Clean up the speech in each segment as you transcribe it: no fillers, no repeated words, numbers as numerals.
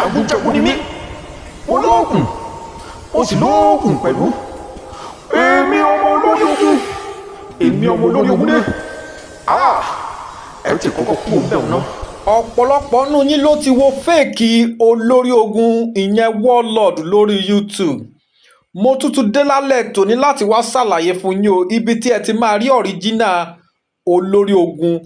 Jagunjagun ni mí, mo lóògùn, mo sì lóògùn pẹ̀lú. Èmi ọmọ olórí ogun, èmi ọmọ olórí ogun dé. Ah, ẹ ti kọ́kọ́ kú òun bẹ́ẹ̀ náà. Ọ̀pọ̀lọpọ̀ nínú yín ló ti wo fake Olórí Ogun, ìyẹn Warlord, lórí YouTube. Mo tún tún dé lálẹ́ tòní láti wá ṣàlàyé fún yín o ibi tí ẹ ti máa rí original Olórí Ogun,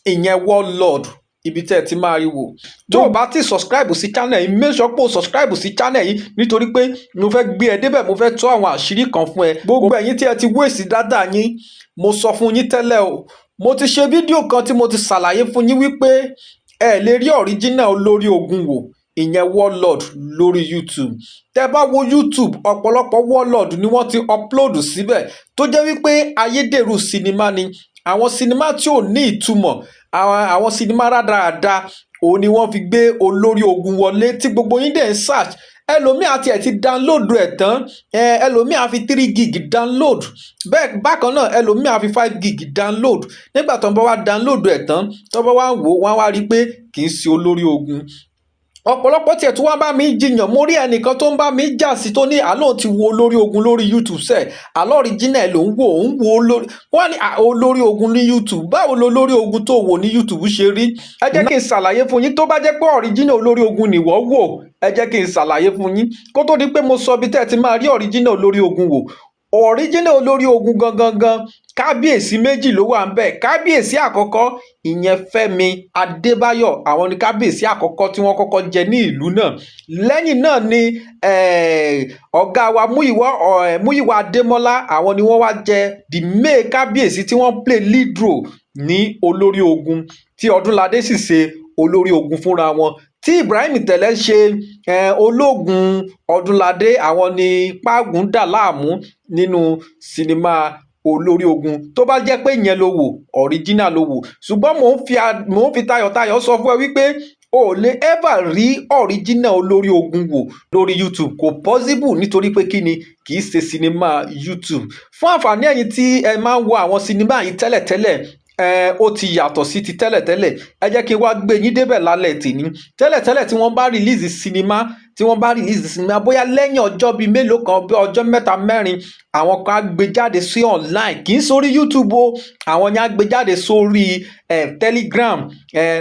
ìyẹn Warlord, ibi tí ẹ ti máa rí wò. Tó o bá ti subscribe sí channel yìí, make sure pé o subscribe sí channel yìí, nítorí pé mo fẹ́ gbé ẹ débẹ̀, mo fẹ́ tó àwọn àṣírí kan fún ẹ. Gbogbo ẹ̀yin tí ẹ ti waste data yín, mo sọ fún yín tẹ́lẹ̀ o. Mo ti ṣe fídíò kan tí mo ti ṣàlàyé fún yín wípé ẹ lè rí original Olórí Ogun wò, ìyẹn Warlord, lórí YouTube. Tẹ́ bá wo YouTube, ọ̀pọ̀lọpọ̀ Warlord ni wọ́n ti upload síbẹ̀ tó jẹ́ wípé ayédèrú sinimá ni. Àwọn sinimá tí ò ní ìtumọ̀, àwọn sinimá rádaràda, òun ni wọ́n fi gbé Olórí Ogun wọlé tí gbogbo yín dẹ̀ ń search. Ẹlòmíì àti ẹ̀ ti download ẹ̀ tán. Ẹlòmíì á fi 3 gig download bẹ́ẹ̀. Bákan náà, ẹlòmíì á fi 5 gig download. Nígbà tó ń bá wá download ẹ̀ tán, tó bá wá wò, wọ́n á wá rí i pé kì í ṣe Olórí Ogun. Ọ̀pọ̀lọpọ̀ tiẹ̀ tí wọ́n bá mi jiyàn. Mo rí ẹnìkan tó ń bá mi jà sí, tó ní àlọ́ ti wo Olórí Ogun lórí YouTube sẹ̀, àlọ́ original ló ń wò, ó ń wo olórí. Wọ́n ní Olórí Ogun ní YouTube, báwo lo Olórí Ogun tó wò ní YouTube ṣe rí? Ẹ jẹ́ kí n ṣàlàyé fún yín. Tó bá jẹ́ pé original Olórí Ogun nìwọ wò, ẹ jẹ́ kí n ṣàlàyé fún yín kó tó di pé mo sọ ibi tẹ́ ẹ ti máa rí original Olórí Ogun wò. Original Olórí Ogun gangan gan, kábíyèsí méjì ló wà ń bẹ̀. Kábíyèsí àkọ́kọ́, ìyẹn Fẹ́mi Adébáyọ̀, àwọn ni kábíyèsí àkọ́kọ́ tí wọ́n kọ́kọ́ jẹ ní ìlú náà. Lẹ́yìn náà ni ọ̀gá wa Múyìwá, Múyìwá Adémọ́lá, àwọn ni wọ́n wá jẹ the main kábíyèsí tí wọ́n play lead role ní Olórí Ogun, tí Ọdúnládé sì ṣe Olórí Ogun fúnra wọn, tí Ibrahim Tẹ̀lé ṣe ológun Ọdúnládé. Àwọn ni páàgùn dà láàmú nínú sinimá Olórí Ogun. Tó bá jẹ́ pé ìyẹn ló wò, original ló wò. Ṣùgbọ́n mò ń fi tayọ̀tayọ̀ sọ fún ẹ wípé o ò lè ever rí original Olórí Ogun wò lórí YouTube. Kò possible, nítorí pé kí ni? Kì í ṣe sinimá YouTube. Fún àǹfààní ẹ̀yin tí ẹ máa ń wo àwọn sinimá yìí tẹ́lẹ̀tẹ́lẹ̀, ó ti yàtọ̀ sí ti tẹ́lẹ̀tẹ́lẹ̀. Ẹ jẹ́ kí n wá gbé yín débẹ̀ lálẹ́ tèmi. Tẹ́lẹ̀tẹ́lẹ̀, tí wọ́n bá release sinimá, tí wọ́n bá release sinimá, bóyá lẹ́yìn ọjọ́ bíi mélòó kan, bí ọjọ́ 3, 4, àwọn kan á gbé jáde sí online. Kì í sórí YouTube o, àwọn yẹn á gbé jáde sórí Telegram.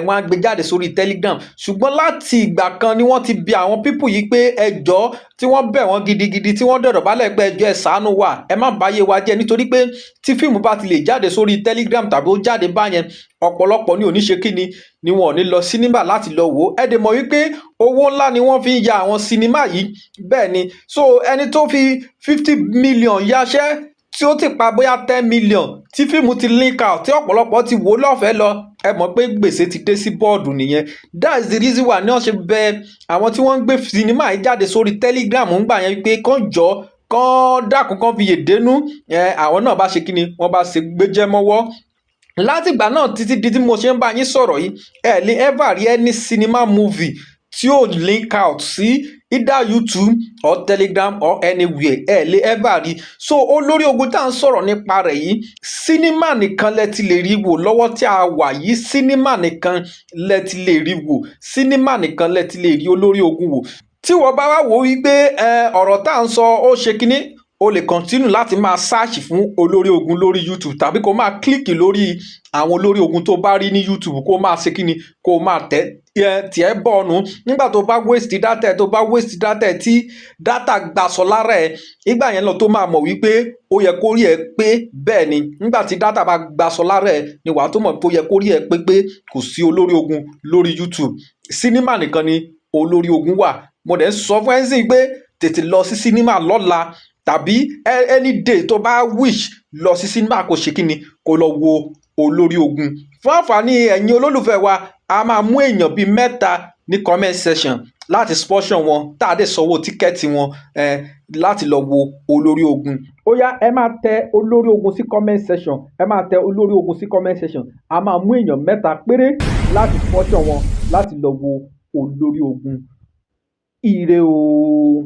Wọ́n á gbé jáde sórí Telegram. Ṣùgbọ́n láti ìgbà kan ni wọ́n ti bi àwọn people yìí pé ẹ jọ̀ọ́, tí wọ́n bẹ̀ wọ́n gidigidi, tí wọ́n dọ̀dọ̀ bálẹ̀ pé ẹ jọ̀ọ́, ẹ ṣàánú wa, ẹ má báyé wa jẹ́, nítorí pé tí fíìmù bá ti lè jáde sórí Telegram tàbí ó jáde báyẹn, ọ̀pọ̀lọpọ̀ ní ò ní ṣe kíni ni wọn ò ní lọ sínímà láti lọ wò ó. Ẹ dẹ̀ mọ̀ wípé owó ńlá ni wọ́n fi ń ya àwọn sinimá yìí. Bẹ́ẹ̀ ni. So ẹni tó fi 50 million yaṣẹ́, tí ó ti pa bóyá 10 million, tí fíìmù ti leak out, tí ọ̀pọ̀lọpọ̀ ti wò ó lọ́fẹ̀ẹ́ lọ, ẹ mọ̀ pé gbèsè ti dé sí bọ́ọ̀dù nìyẹn. That is the reason why ní wọ́n ṣe bẹ àwọn tí wọ́n ń gbé sinimá yìí jáde sórí Telegram ń gbà yẹn pé kán jọ, kán dákun, kán fi yèdénú. Àwọn náà bá ṣe kíni, wọ́n bá ṣe gbéjẹ́ mọ́wọ́. Látìgbà náà títí di tí mo ṣe ń bá yín sọ̀rọ̀ yìí, ẹ lè ever rí any cinema movie tí ó leak out sí either YouTube or Telegram or anywhere. Ẹ lè ever rí. So Olórí Ogun tá à ń sọ̀rọ̀ nípa rẹ̀ yìí, sinimá nìkan lẹ ti lè rí wò lọ́wọ́ tí a wà yìí. Sinimá nìkan lẹ ti lè rí wò. Sinimá nìkan lẹ ti lè rí Olórí Ogun wò. Tí wọ́n bá wá wò wípé ọ̀rọ̀ tá à ń sọ ó ṣe kínní, o lè continue láti máa search fún Olórí Ogun lórí YouTube, tàbí kó máa click lórí àwọn Olórí Ogun tó bá rí ní YouTube, kó máa ṣe kíni, kó máa tẹ̀ tiẹ̀ bọ̀ọ̀nù. Nígbà tó bá waste data ẹ̀, tó bá waste data ẹ̀, tí data gbàsọ lára ẹ̀, ìgbà yẹn lọ tó máa mọ̀ wípé ó yẹ kó rí ẹ pé. Bẹ́ẹ̀ ni, nígbà tí data bá gbàsọ lára ẹ̀ ni wàá tó mọ̀ pé ó yẹ kó rí ẹ pé pé kò sí Olórí Ogun lórí YouTube. Sinimá nìkan ni Olórí Ogun wà. Mo dẹ̀ ń sọ fún ẹ́ sìn pé tètè lọ sí sinimá lọ́la tàbí any day tó bá wish, lọ sí sinimá, kó ṣe kíni, kó lọ wo Olórí Ogun. Fún àǹfààní ẹ̀yin olólùfẹ́ wa, a máa mú èèyàn bíi mẹ́ta ní comment section láti sponsor wọn, tá a dẹ̀ sanwó ticket wọn láti lọ wo Olórí Ogun. Ó yá, ẹ máa tẹ Olórí Ogun sí comment section. Ẹ máa tẹ Olórí Ogun sí comment section. A máa mú èèyàn mẹ́ta péré láti sponsor wọn láti lọ wo Olórí Ogun. Ire o.